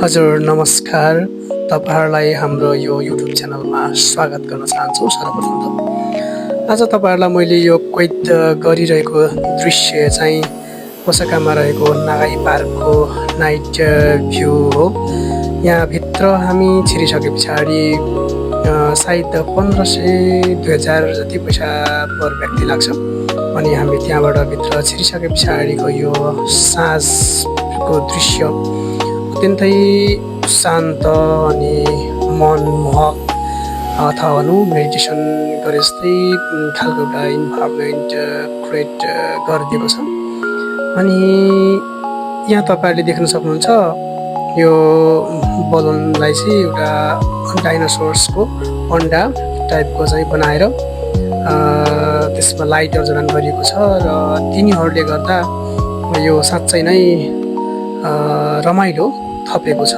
हजुर नमस्कार। तपाईहरुलाई हाम्रो यो YouTube च्यानलमा स्वागत गर्न चाहन्छु। सर्वप्रथम त आज तपाईहरुलाई मैले यो कैद गरिरहेको दृश्य चाहिँ ओसाकामा रहेको नागाई पार्कको नाइट भ्यू हो। यहाँ भित्र हामी छिरिसके पछाडी सायद 1500-2000 जति पैसा पर व्यक्ति लाग्छ। अनि हामी त्यहाँबाट भित्र छिरिसके पछाडीको यो साँझको दृश्य अत्यन्तै शान्त अनि मनमोहक अथवा भनौँ मेडिटेसन गरे जस्तै खालको एउटा इन्भाइरोमेन्ट क्रिएट गरिदिएको छ। अनि यहाँ तपाईहरुले देख्न सक्नुहुन्छ यो बलुनलाई चाहिँ एउटा डाइनोसोर्सको अन्डा टाइपको चाहिँ बनाएर त्यसमा लाइटहरु जडान गरिएको छ र तिनीहरुले गर्दा यो साँच्चै नै रमाइलो थपेको छ।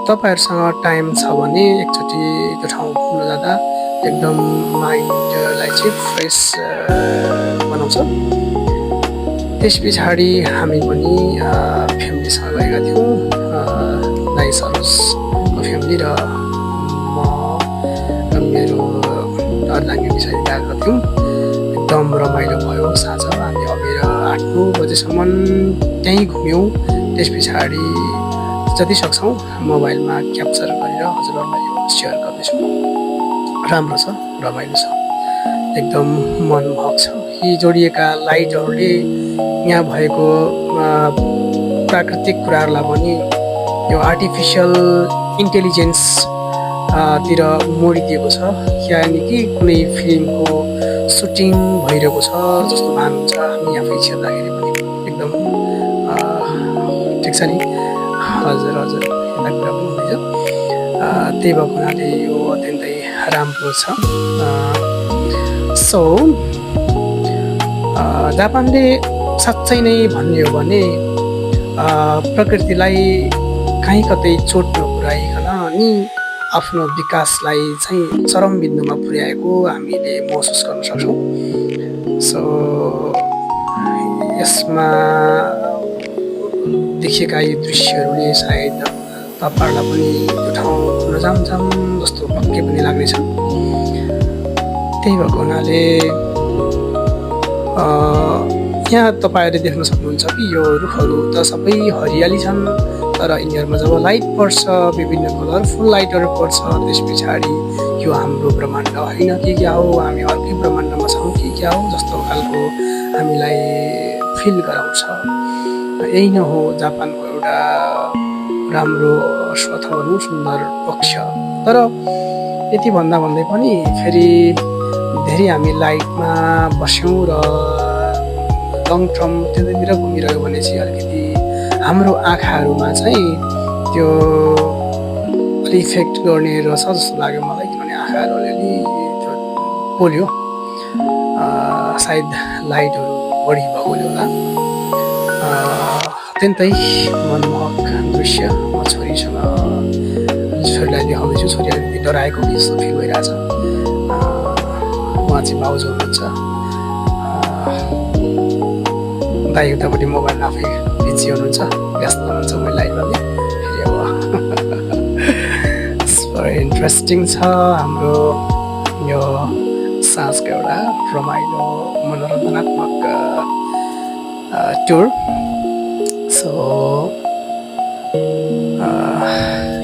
तपाईहरुसँग टाइम छ भने एकचोटी त्यो ठाउँ घुम्न जाँदा एकदम माइन्डलाई चाहिँ फ्रेश बनाउँछ। त्यसपछि हामी पनि फ्यामिलीसँग गएका थियौँ। दाइ सरोजको फ्यामिली र म र मेरो अर्लाङ्गे विषय गएका थियौँ। एकदम रमाइलो भयो। साँझ हामी अबेर 8-9 बजेसम्म त्यहीँ घुम्यौँ। त्यसपछि जति सक्छौँ मोबाइलमा क्याप्चर गरेर हजुरहरूलाई यो सेयर गर्दैछु। राम्रो छ, रमाइलो छ, एकदम मनमोहक छ। यी जोडिएका लाइटहरूले यहाँ भएको प्राकृतिक कुराहरूलाई पनि यो आर्टिफिसियल इन्टेलिजेन्स तिर मोडिदिएको छ। यानि कि कुनै फिल्मको सुटिङ भइरहेको छ जस्तो भान हुन्छ हामी आफै छिर्दाखेरि पनि एकदम ठिक छ नि। हजुर यता कुरा पनि हुँदैछ। त्यही भएको हुनाले यो अत्यन्तै राम्रो छ। सो जापानले साँच्चै नै भन्ने हो भने प्रकृतिलाई कहीँ कतै चोट नपुर्याइकन अनि आफ्नो विकासलाई चाहिँ चरम बिन्दुमा पुर्याएको हामीले महसुस गर्न सक्छौँ। सो यसमा देखिएका यी दृश्यहरूले सायद तपाईहरुलाई पनि त्यो ठाउँ घुम्न जाम जस्तो पक्कै पनि लाग्नेछ। त्यही भएको हुनाले यहाँ तपाईहरुले देख्न सक्नुहुन्छ कि यो रुखहरू त सबै हरियाली छन्, तर यिनीहरूमा जब लाइट पर्छ, विभिन्न कलरफुल लाइटहरू पर्छ, त्यसपछि यो हाम्रो ब्रह्माण्ड होइन कि क्या हो, हामी अर्कै ब्रह्माण्डमा छौँ कि क्या हो जस्तो खालको हामीलाई फिल गराउँछ। यही नै हो जापानको एउटा राम्रो अथवा भनौँ सुन्दर पक्ष। तर यति भन्दै पनि फेरि धेरै हामी लाइटमा बस्यौँ र लङ टर्म त्यतातिर घुमिरह्यो भने चाहिँ अलिकति हाम्रो आँखाहरूमा चाहिँ त्यो अलि इफेक्ट गर्ने रहेछ जस्तो लाग्यो मलाई। किनभने आँखाहरू अलिअलि त्यो पोल्यो, सायद लाइटहरू बढी भएकोले होला। अत्यन्तै मनमोहक दृश्य। म छोरीलाई देखाउँदैछु। छोरी अलिकति डराएको कि जस्तो फिल भइरहेछ। उहाँ चाहिँ भाउजू हुनुहुन्छ। दाइ उतापट्टि मोबाइल आफै बिजी हुनुहुन्छ, व्यस्त हुनुहुन्छ। मैले लाइभमा फेरि अब इन्ट्रेस्टिङ छ हाम्रो यो साँझको एउटा रमाइलो मनोरञ्जनात्मक tour. So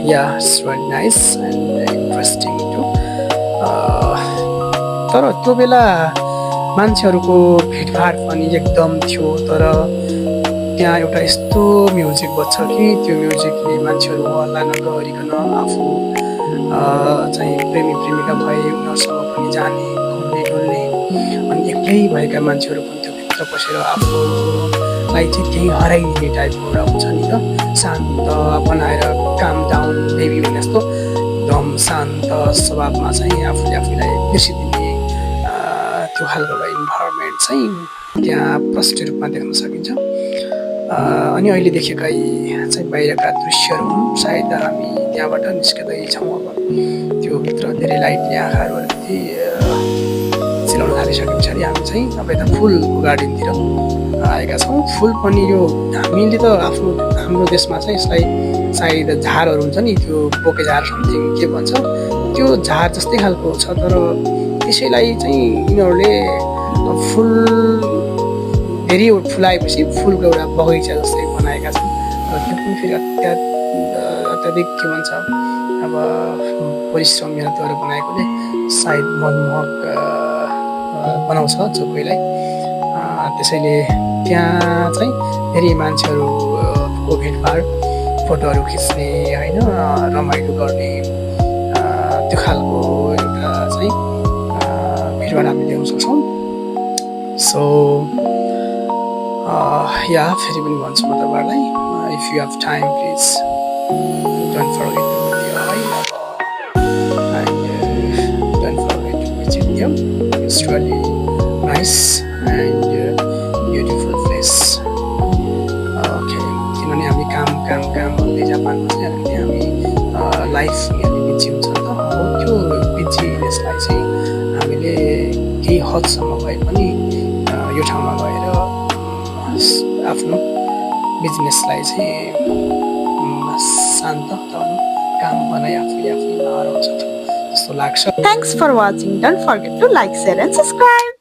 yeah, it's very nice and interesting too. तर त्यो बेला मान्छेहरूको भिडभाड पनि एकदम थियो। तर त्यहाँ एउटा यस्तो म्युजिक बज्छ कि त्यो म्युजिकले मान्छेहरू हल्ला नगरिकन आफू चाहिँ प्रेमिका भए उनीहरूसँग पनि जाने, घुम्ने डुल्ने, अनि एक्लै भएका मान्छेहरू पनि त्यो भित्र पसेर आफूलाई चाहिँ त्यही हराइदिने टाइपको एउटा हुन्छ नि त, शान्त बनाएर काम डाउन बेबी भने जस्तो एकदम शान्त स्वभावमा चाहिँ आफूलाई बिर्सिदिने त्यो खालको एउटा इन्भाइरोमेन्ट चाहिँ त्यहाँ प्रष्ट रूपमा देख्न सकिन्छ। अनि अहिले देखेका चाहिँ बाहिरका दृश्यहरू हुन्। सायद हामी त्यहाँबाट निस्किँदैछौँ। अब त्यो भित्र धेरै लाइटले आँखाहरू अलिकति चिलाउन थालिसके पछाडि हामी चाहिँ अब यता फुलको गार्डनतिर आएका छौँ। फुल पनि यो हामीले त हाम्रो देशमा चाहिँ यसलाई सायद झारहरू हुन्छ नि, त्यो बोके झार समथिङ के भन्छ, त्यो झार जस्तै खालको छ। तर त्यसैलाई चाहिँ यिनीहरूले फुल धेरै फुलाएपछि फुलको एउटा बगैँचा जस्तै बनाएका छन्। र त्यो पनि फेरि अत्याधिक के भन्छ अब परिश्रम मेहनत गरेर बनाएकोले सायद मनमोहक बनाउँछ जो कोहीलाई। त्यसैले त्यहाँ चाहिँ धेरै मान्छेहरूको भिडभाड, फोटोहरू खिच्ने होइन, रमाइलो गर्ने त्यो खालको एउटा चाहिँ भिडभाड हामी देख्न सक्छौँ। सो या फेरि पनि भन्छु म तपाईँहरूलाई, if you have time please don't forget to It's really nice and beautiful place. Okay, किनभने हामी काम भन्दै जापानमा चाहिँ अलिकति हामी लाइफ यहाँनिर बिजी हुन्छ नि त। हो त्यो बिजीनेसलाई चाहिँ हामीले केही हदसम्म भए पनि यो ठाउँमा गएर आफ्नो बिजनेसलाई चाहिँ शान्त गराउनु, काम बनाइ आफूले हराउँछ जस्तो लाग्छ। Thanks for watching. Don't forget to like, share and subscribe.